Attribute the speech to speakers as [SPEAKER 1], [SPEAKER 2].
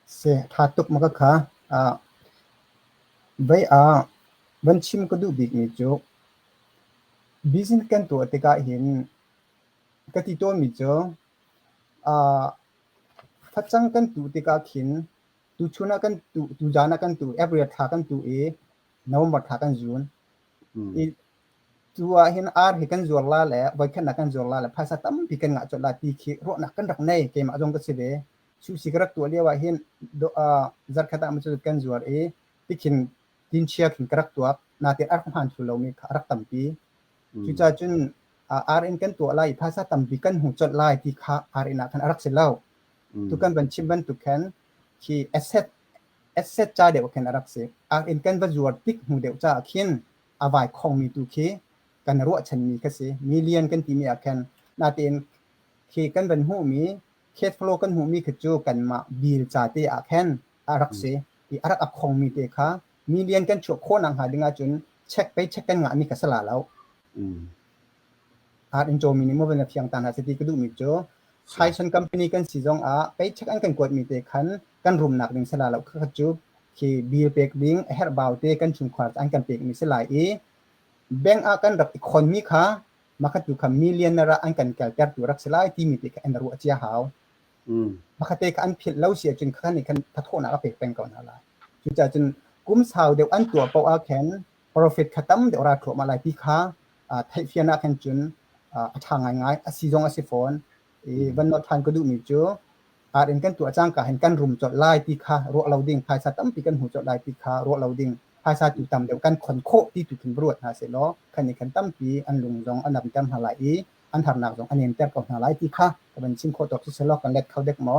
[SPEAKER 1] Si, ṭha tuk ma ka kha. Vei ah van chim ka duh bikmi cu business kan tuah tikah hin ka ti tawnmi cu facang kan tuh tikah khin tuchun ah kan tuh, tuzaan ah kan tuh, April thla kan tuh i November thla kan zun. I tu ah hin ar hi kan zuar la le voikhatnak kan zuar la le phaisa tampi kan ngah colh la ti khi ruahnak kan rak nei. Keimah zong ka si ve. Sushi ka rak tuah lio ah hin zarkhat ah cu kan zuar i tikhin tinchia khin ka rak tuak. Natin a rak hmaan thlu lomi kha a rak tampi. Cucaah cun ar in kan tuah lai i phaisa tampi kan hmu colh lai ti kha ar inn ah khan a rak si lo. Tu kan van chim bantuk khan khi asset ca deuh khin a rak si. Ar inn kan va zuar tik hnu deuh caah khin a vai khongmi tu khi kan ruahchanmi kha si. Million kan timi ah khan natein khi kan van hmuhmi cash flow kan hmuhmi khi cu kanmah bill ca te ah khan a rak si. I a rak a khongmi te kha million kan chuah khawh nak hnga ding ahcun check pei check kan ngahmi kha si la lo. Ar in cawmi nih maw van a fiang ta hna seh ti ka duhmi cu Tyson company kan si zong ah paycheck an kan kuatmi te khan kan rumnak ding si la lo. Khakha cu khi bill pek ding a herhbau te kan chungkhar an kan pekmi si lai i bank ah kan rak i khonmi kha makhat tu kha millionaire ah an kan kaltertu rak si lai timi te kha an ruah cia hau. Makhat te kha an philh lo si ahcun kha nih khan thathawhnak a pek peng ko hna lai. Cucaah cun kum sau deuh an tuah paoh ah khan profit kha tam deuh ra thluahmah lai ti kha theihfian ah khan cun a ṭha ngaingai. A si zong a si fawn. I van nolh ṭhan ka duhmi cu ar in kan tuah cangka hin kan rum colh lai ti kha ruah lo ding, phaisa tampi kan hmu colh lai ti kha ruah lo ding, phaisa tu tam deuh kan khon khawh ti tu khin ruat hna sehlaw khan nih khan tampi an lung zong a namter hna lai i an harnak zong a nemter ko hna lai ti kha ka van chim khawh tawk si selaw kan let kho dek maw?